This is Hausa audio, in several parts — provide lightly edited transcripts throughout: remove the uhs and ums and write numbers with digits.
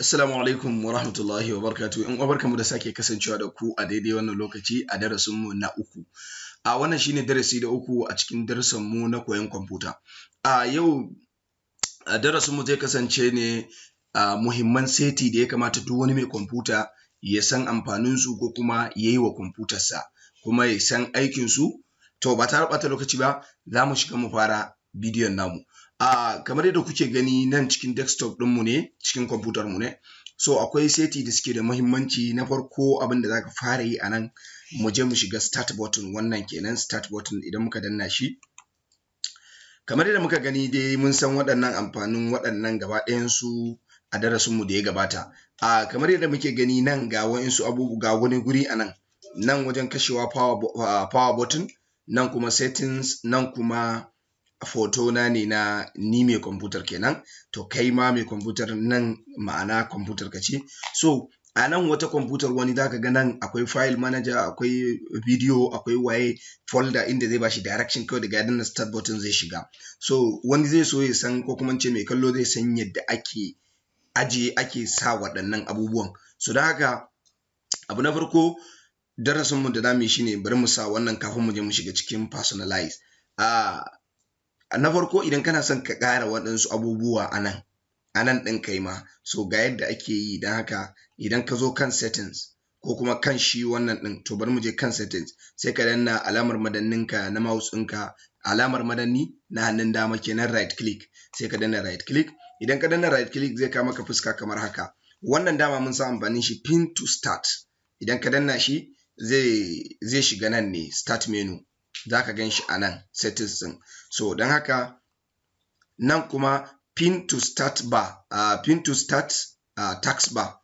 Assalamu alaikum wa rahmatullahi wa barakatuhu. ‘Yan uwa, barkanmu da sake kasancewa da ku a daidai wannan lokaci a darasinmu na uku. A wannan shine darasi na uku a cikin darussanmu na koyon kwamfuta. A yau darasinmu zai kasance ne a muhimman seti da ya kamata duk wani mai kwamfuta ya san amfaninsu, ko kuma ya yi wa kwamfutarsa, kuma ya san aikinsu. To, ba tare da ɓata lokaci ba, za mu shiga mu fara bidiyon namu. Kamar yadda kuke gani, nan cikin desktop ɗinmu ne, cikin kwamfutar mu ne. So akwai seti da suke da muhimmanci. Na farko, abin da za ka fara yi a nan, mu je mu shiga start button. Wannan kenan, start button. Idan muka danna shi, kamar yadda muka gani dai, mun san waɗannan amfanin waɗannan gaba ɗayansu a darasinmu da ya gabata. Kamar yadda muke gani nan, ga waɗansu abubuwa, ga wani guri a nan, nan wajen kashewa, power button, nan kuma settings, nan kuma hoto na ne na ni mai kwamfutar kenan. To, kai ma mai kwamfutar nan, ma'ana kwamfutar ka ce. So a nan wata kwamfutar wani zaka ga nan akwai file manager, akwai video, akwai waye, folder, inda zai bashi direction kawai daga ya danna start button zai shiga. So wani zai so ya san, ko kuma in ce mai kallo zai san yadda ake ajiye, ake sa waɗannan abubuwan. So don haka, abu na farko darasinmu da zamu yi shine bari mu sa wannan kafin mu je mu shiga cikin personalize. Na farko, idan kana son ka ƙara waɗansu abubuwa a nan ɗin kai ma, so ga yadda ake yi. Don haka idan ka zo kan settings ko kuma kan shi wannan ɗin, to bari mu je kan settings, sai ka danna alamar madanninka na mouse ɗinka, alamar madanni na hannun dama kenan, right click. Sai ka danna right click. Idan ka danna right click, zai kawo maka fuska kamar haka. Wannan dama mun san amfanin shi, pin to start. Idan ka danna shi, zai shiga nan ne, start menu, za ka gan shi a nan settings ɗin. So don haka nan kuma pin to start bar, pin to start task bar,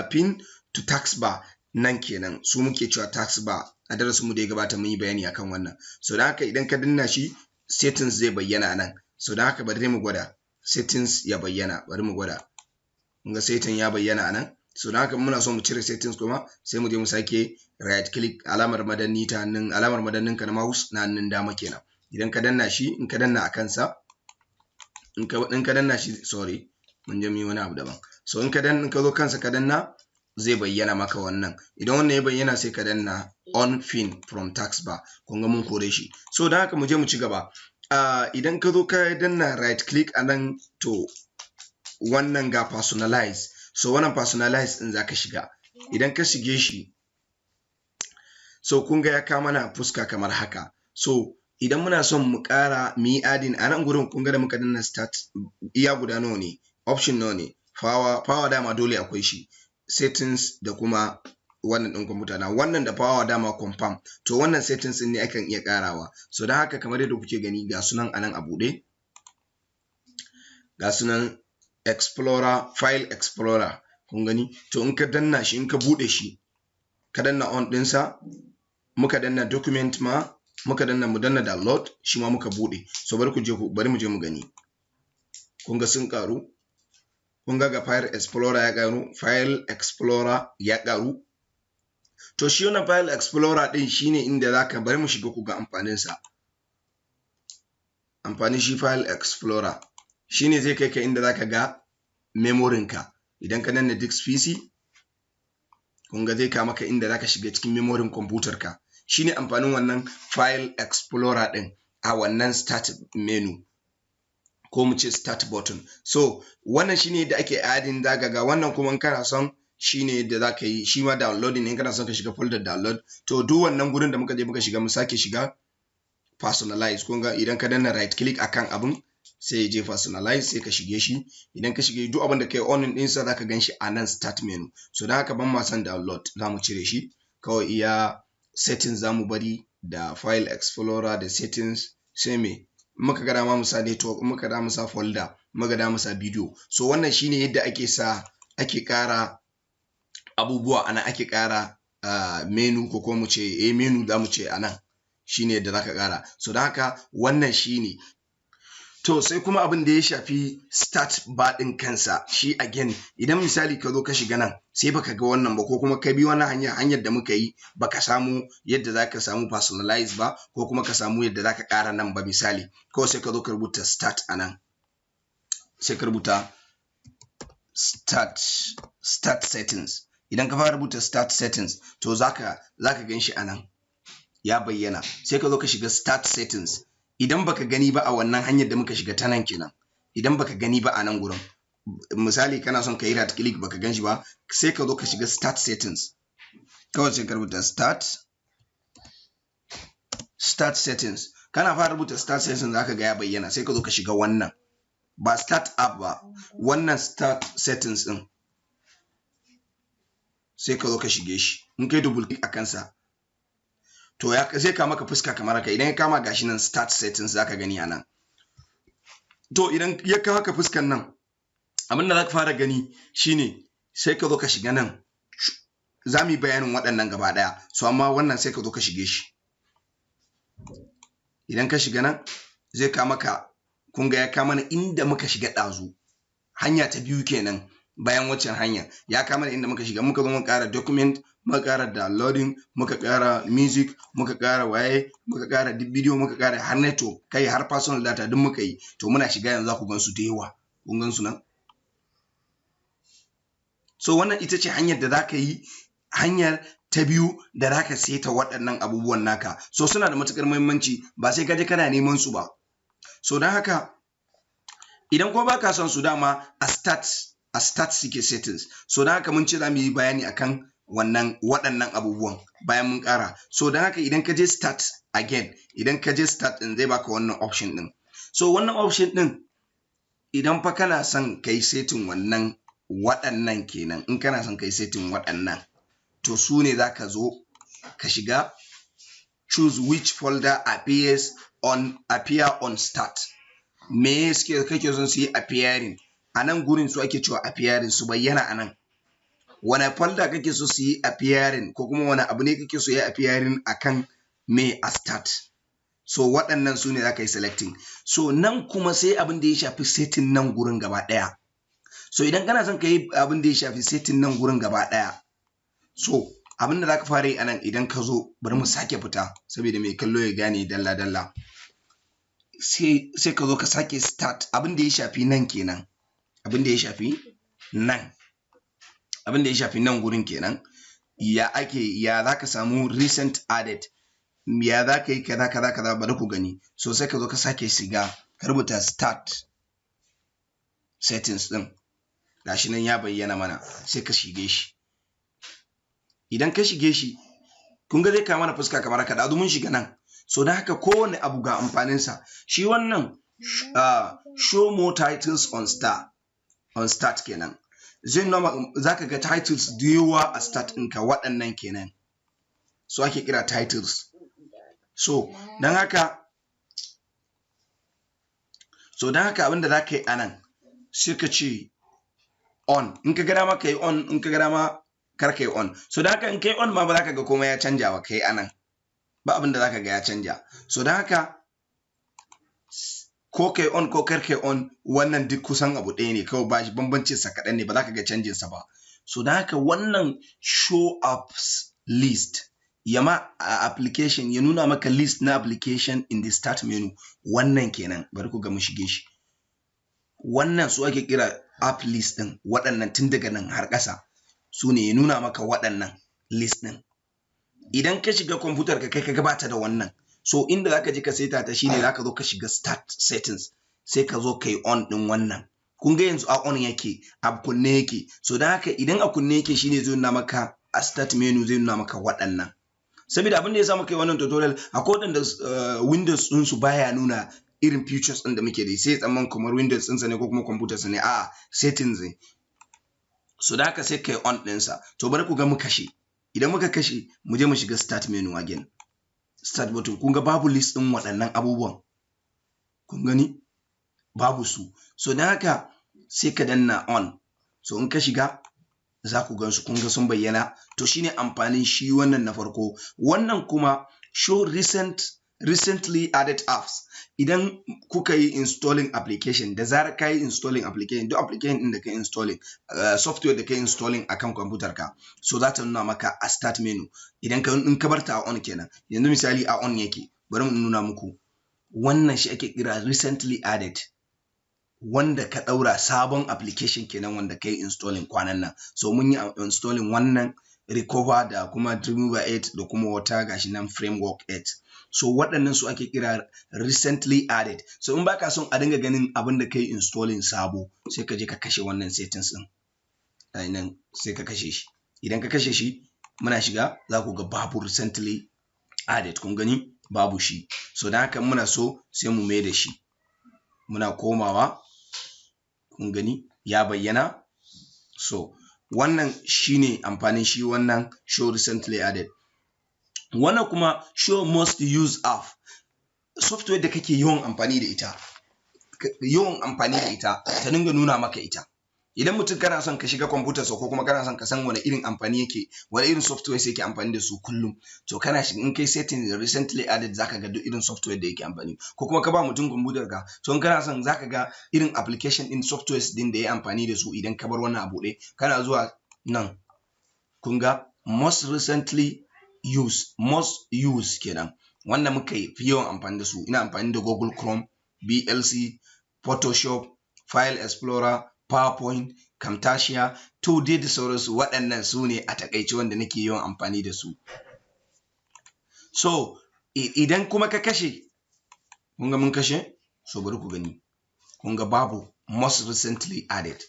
pin to task bar nan kenan, su muke cewa task bar. A darasin mu da ya gabata mun yi bayani akan wannan. So don haka idan ka danna shi, settings zai bayyana nan. So don haka bari mu gwada settings ya bayyana. Bari mu gwada. Kun ga setting ya bayyana nan. So don haka muna so mu cire settings kuma, sai mu je mu sake right click, alamar madanni ta hannun, alamar madannin ka na mouse na hannun dama kenan. Idan ka danna shi, in ka danna a kansa, in ka danna shi, sorry, mun je mu yi wani abu daban. So in ka zo kansa ka danna, zai bayyana maka wannan. Idan wannan ya bayyana, sai ka danna unpin from taskbar. Kun ga mun kore shi. So don haka mu je mu ci gaba. Idan ka zo ka danna right click a nan, to wannan ga personalize. So wannan personalize din zaka shiga. Idan ka shige shi, so kun ga ya kawo mana fuska kamar haka. So idan muna son mu ƙara, mu yi adding a nan gurin, kun ga da muka danna start, iya guda nawa ne? Option nawa ne? Power dama dole akwai shi, settings, da kuma wannan ɗin kwamfuta na wannan da power dama confirm. To, wannan settings ɗin ne akan iya ƙarawa. So don haka, kamar yadda kuke gani, ga sunan a nan a buɗe, ga sunan explorer, file explorer, kun gani. To, in ka danna shi, in ka buɗe shi, ka danna on ɗinsa, muka danna document ma, muka danna, mu danna download shi ma muka buɗe. So bari ku je ku bari mu je mu gani. Kun ga sun ƙaru. Kun ga ga file explorer ya ƙaru, file explorer ya ƙaru. To, shi wannan file explorer ɗin shine inda zaka, bari mu shiga ku ga amfanin sa. Amfanin shi file explorer shine zai kai ka inda zaka ga memory ka. Idan ka danna This PC, kun ga zai kawo maka inda zaka shiga cikin memory computer ka. Shine amfanin wannan file explorer ɗin a wannan start menu, ko mu ce start button. So wannan shine yadda ake adding. Zaka ga wannan kuma in kana son, shine yadda zaka yi shi ma downloading, in kana son ka shiga folder download. To, duk wannan gurin da muka je muka shiga, mu sake shiga personalize. Kun ga idan ka danna right click akan abun, sai ya je personalize, sai ka shige shi. Idan ka shige, duk abin da kai on ɗinsa, zaka gan shi a nan start menu. So don haka ban ma son download, za mu cire shi. Kawai iya settings za mu bari, da file explorer da settings. Sai me muka ga dama mu sa? Network. Muka ga mu sa folder, muka ga mu sa video. So wannan shine yadda ake sa, ake ƙara abubuwa ana ake ƙara menu, ko kuma mu ce menu za mu ce anan shine yadda zaka ƙara. So don haka wannan shine. To, sai kuma abin da ya shafi start bar ɗin kansa shi again. Idan misali ka zo ka shiga nan, sai baka ga wannan ba, ko kuma ka bi wani hanya, hanyar da muka yi, baka samu yadda zaka samu personalize ba, ko kuma ka samu yadda zaka ƙara nan ba, misali kawai sai ka zo ka rubuta start a nan, sai ka rubuta Start settings. Idan ka fara rubuta start settings, to zaka gan shi anan ya bayyana. Sai ka zo ka shiga start settings. Idan baka gani ba a wannan hanyar da muka shiga ta nan kenan, idan baka gani ba a nan gurin, misali kana son ka yi right click baka gan shi ba, sai ka zo ka shiga start settings kawai, sai ka rubuta start settings. Kana fara rubuta start settings, zaka ga ya bayyana. Sai ka zo ka shiga wannan, ba start app ba, wannan start settings din. Sai ka zo ka shige shi. In kai double click a kansa, to ya zai kama maka fuska kamar haka. Idan ya kama, gashi nan start settings zaka gani a nan. To idan ya kawo ka fuskan nan, abin da zaka fara gani shine sai ka zo ka shiga nan. Za mu yi bayanin waɗannan gaba ɗaya. So amma wannan, sai ka zo ka shige shi. Idan ka shiga nan, zai kawo maka, kun ga ya kawo mana inda muka shiga ɗazu, hanya ta biyu kenan bayan waccan hanya. Ya kawo mana inda muka shiga, muka zo muka ƙara document, muka ƙara downloading, muka ƙara music, muka ƙara waye, muka ƙara duk video, muka ƙara har network, kai har personal data, duk muka yi. To muna shiga yanzu, za ku gan su da yawa. Kun gan su nan. So wannan ita ce hanyar da za ka yi, hanyar ta biyu da za ka seta waɗannan abubuwan naka. So suna da matuƙar muhimmanci, ba sai ka je kana neman su ba. So don haka, idan kuma baka son su, dama a start suke settings. So don haka mun ce za mu yi bayani akan wannan waɗannan abubuwan bayan mun ƙara. So don haka, idan ka je start again, idan ka je start ɗin, zai baka wannan option ɗin. So wannan option ɗin, idan fa kana son kai setting wannan waɗannan kenan, in kana son kai setting waɗannan, to su ne za ka zo ka shiga choose which folder appears on appear on start. Me suke kake son su yi appearing a nan gurin? Su ake cewa appearing, su bayyana a nan. Wane folder kake so su yi appearing, ko kuma wani abu ne kake so yi appearing akan me a start? So waɗannan su ne za ka yi selecting. So nan kuma sai abin da ya shafi setting nan gurin gaba ɗaya. So idan kana son ka yi abin da ya shafi setting nan gurin gaba ɗaya, so abin da za ka fara yi a nan, idan ka zo, bari mu sake fita saboda mai kallo ya gane dalla dalla. Sai ka zo ka sake start. Abin da ya shafi nan kenan, abin da ya shafi nan, abin da ya shafi nan gurin kenan. Ya ake, ya za ka samu recent added, ya za ka yi kaza kaza kaza, bari ku gani. So sai ka zo ka sake shiga, ka rubuta start settings din. Gashi nan ya bayyana mana. Sai ka shige shi. Idan ka shige shi, kun ga zai kawo mana fuska kamar haka. Da mun shiga nan. So don haka, kowane abu ga amfaninsa. Shi wannan show more titles on start kenan, zai nuna za ka ga titles da yawa a start ɗinka. Waɗannan kenan so ake kira titles. So don haka abinda za ka yi a nan, sai ka ce on. In ka ga dama ka yi on, in ka ga dama kar ka yi on. So don haka, in ka yi on ma, ba za ka ga komai ya canja ba. Ka yi a nan, ba abinda za ka ga ya canja. So don haka, ko kai on ko kar kai on, wannan duk kusan abu ɗaya ne kawai, ba shi bambancin sa kaɗan ne, ba za ka ga canjin sa ba. So don haka, wannan show apps list, yama a application, ya nuna maka list na application in the start menu, wannan kenan. Bari ku ga mu shige shi. Wannan su ake kira app list din. Waɗannan tun daga nan har ƙasa su ne ya nuna maka waɗannan list din. Idan ka shiga kwamfutar ka, kai ka gabata da wannan. So inda zaka je ka saita ta shine zaka zo ka shiga start settings, sai ka zo kai on din wannan. Kun ga yanzu a on yake, a kunne yake. So don haka, idan a kunne yake, shine zai nuna maka a start menu, zai nuna maka waɗannan. Saboda abin da ya sa muka yi wannan tutorial, akwai waɗanda Windows ɗinsu baya nuna irin features ɗin da muke da, sai tsamman kamar Windows ɗinsa ne ko kuma computer sa ne. A settings ne. So da haka sai kai on ɗinsa. To bari ku ga mu kashe. Idan muka kashe, mu je mu shiga start menu again, start button, kun ga babu list ɗin waɗannan abubuwan. Kun gani, babu su. So don haka sai ka danna on. So in ka shiga, za ku gan su. Kun ga sun bayyana. To shine amfanin shi wannan na farko. Wannan kuma show recently added apps. Idan kuka yi installing application, da zarar ka yi installing application, duk application ɗin da ka installing, software da ka installing akan computer ka, so za ta nuna maka a start menu idan ka in ka barta a on kenan. Yanzu misali a on yake, bari mu nuna muku. Wannan shi ake kira recently added. Wanda ka ɗaura sabon application kenan, wanda ka yi installing kwanan nan. So mun yi installing wannan Recover da kuma Dreamweaver 8 da kuma wata, gashi nan, Framework 8. So waɗannan su ake kira recently added. So in baka son a dinga ganin abin da kai installing sabo, sai ka je ka kashe wannan settings ɗin nan, sai ka kashe shi. Idan ka kashe shi, muna shiga za ku ga babu recently added. Kun gani, babu shi. So don haka muna so sai mu mai da shi. Muna komawa, kun gani, ya bayyana. So wannan shine amfanin shi wannan show recently added. Wannan kuma show most used app, software da kake yawan amfani da ita, yawan amfani da ita, ta dinga nuna maka ita. Idan mutum kana son ka shiga kwamfutar sa, ko kuma kana son ka san wani irin amfani yake, wani irin software sai yake amfani da su kullum, to kana shiga, in kai setting recently added, zaka ga duk irin software da yake amfani. Ko kuma ka ba mutum kwamfutar ka, to in kana son zaka ga irin application din, softwares din da ya amfani da su. Idan ka bar wannan a buɗe, kana zuwa nan, kun ga most recently use, most use kenan, wanda muka yi fi yawan amfani da su. Ina amfani da Google Chrome, VLC, Photoshop, File Explorer, PowerPoint, Camtasia, to dai da sauransu. Waɗannan su ne a takaice wanda nake yawan amfani da su. So idan kuma ka kashe, kun ga mun kashe. So bari ku gani, kun ga babu most recently added.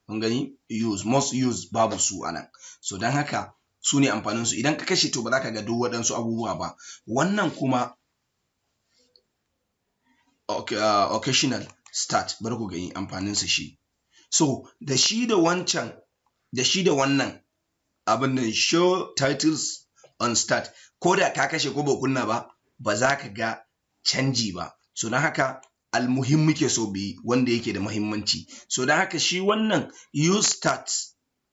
Kun gani, use, most use, babu su anan. So don haka su ne amfanin su. Idan ka kashe, to ba za ka ga duk waɗansu abubuwa ba. Wannan kuma okay, occasional start, bari ku gani amfanin sa shi. So da shi da wancan, da shi da wannan abin nan, show titles on start, ko da ka kashe ko ba kunna ba, ba za ka ga canji ba. So don haka almuhim muke so bi wanda yake da muhimmanci. So don haka shi wannan use start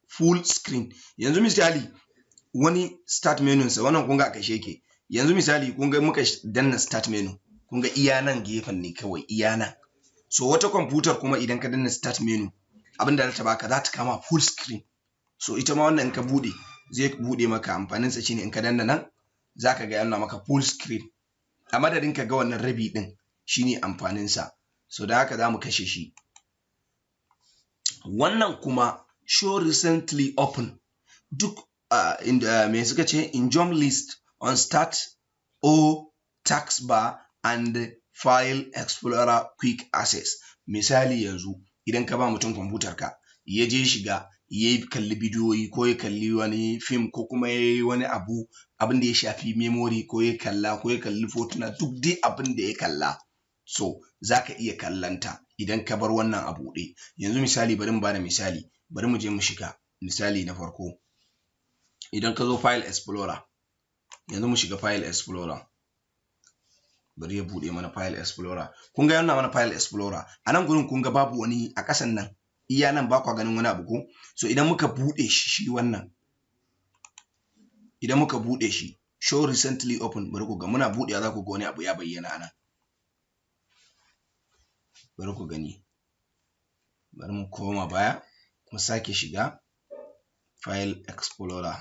full screen, yanzu misali wani start menu sa wannan, kun ga a kashe yake. Yanzu misali kun ga muka danna start menu, kun ga iya nan gefen ne kawai, iya nan. So wata kwamfutar kuma idan ka danna start menu, abin da za ta baka, za ta kama full screen. So ita ma wannan in ka bude, zai bude maka. Amfanin sa shine in ka danna nan, zaka ga yana maka full screen a madadin ka ga wannan rabi din. Shine amfanin sa. So da haka za mu kashe shi. Wannan kuma show recently open, duk in the, me suka ce, in jump list on start or taskbar and File Explorer quick access. Misali yanzu idan ka ba mutum kwamfutar ka, ya je shiga ya kalli bidiyoyi, ko ya kalli wani fim, ko kuma ya yi wani abu, abin da ya shafi memory, ko ya kalla, ko ya kalli fotuna, duk dai abin da ya kalla, so za ka iya kallanta idan ka bar wannan a buɗe. Yanzu misali, bari mu bada misali, bari mu je mu shiga misali na farko. Idan ka zo File Explorer, yanzu mu shiga File Explorer, bari ya buɗe mana File Explorer. Kun ga yana mana File Explorer a nan gurin. Kun ga babu wani a ƙasan nan, iya nan ba kwa ganin wani abu ko? So idan muka buɗe shi, shi wannan, idan muka buɗe shi, show recently open, bari ku ga, muna buɗewa za ku ga wani abu ya bayyana a nan. Bari ku gani, bari mu koma baya, mu sake shiga File Explorer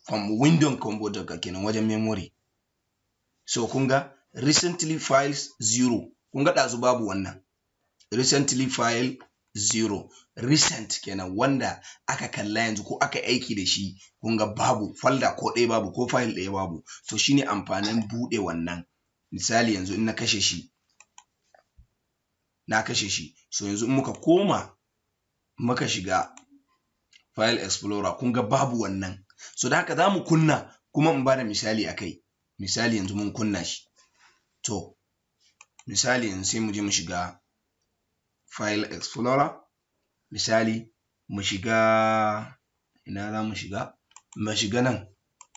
from window computer ka kenan, wajen memory. So kun ga recently files zero. Kun ga ɗazu babu wannan recently file zero, recent kenan, wanda aka kalla yanzu ko aka aiki da shi. Kun ga babu folder ko ɗaya babu, ko file ɗaya babu. To shine amfanin buɗe wannan. Misali yanzu in na kashe shi, na kashe shi. So yanzu in muka koma muka shiga File Explorer, kun ga babu wannan. So da haka za mu kunna kuma in bada misali a kai. Misali yanzu mun kunna shi. To misali yanzu sai mu je mu shiga File Explorer. Misali mu shiga, ina za mu shiga? Mu shiga nan,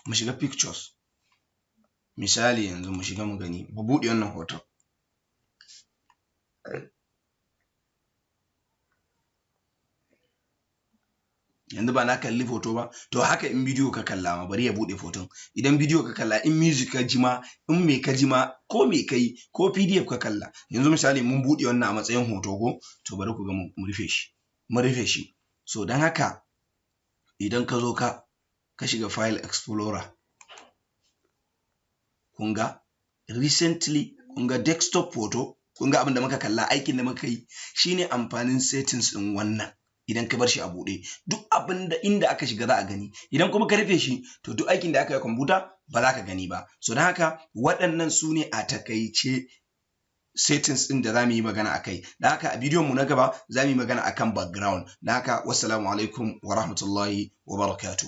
mu shiga pictures. Misali yanzu mu shiga mu gani, mu buɗe wannan hoton. Yanzu ba na kalli hoto ba? To haka in bidiyo ka kalla ma, bari ya buɗe hoton. Idan bidiyo ka kalla, in music ka ji ma, in me ka ji ma, ko me ka yi, ko PDF ka kalla. Yanzu misali mun buɗe wannan a matsayin hoto ko? To bari ku ga, mu rufe shi, mu rufe shi. So don haka idan ka zo ka shiga File Explorer, kun ga recently, kun ga desktop photo, kun Kun ga abin da muka kalla, aikin da muka yi shine amfanin settings ɗin wannan. Idan ka bar shi a buɗe, duk abin da inda aka shiga za a gani. Idan kuma ka rufe shi, to duk aikin da aka yi kwamfuta ba za ka gani ba. So don haka waɗannan su ne a takaice settings ɗin da za mu yi magana a kai. Da haka a bidiyon mu na gaba za mu yi magana akan background. Da haka, wassalamu alaikum wa rahmatullahi wa barakatuh.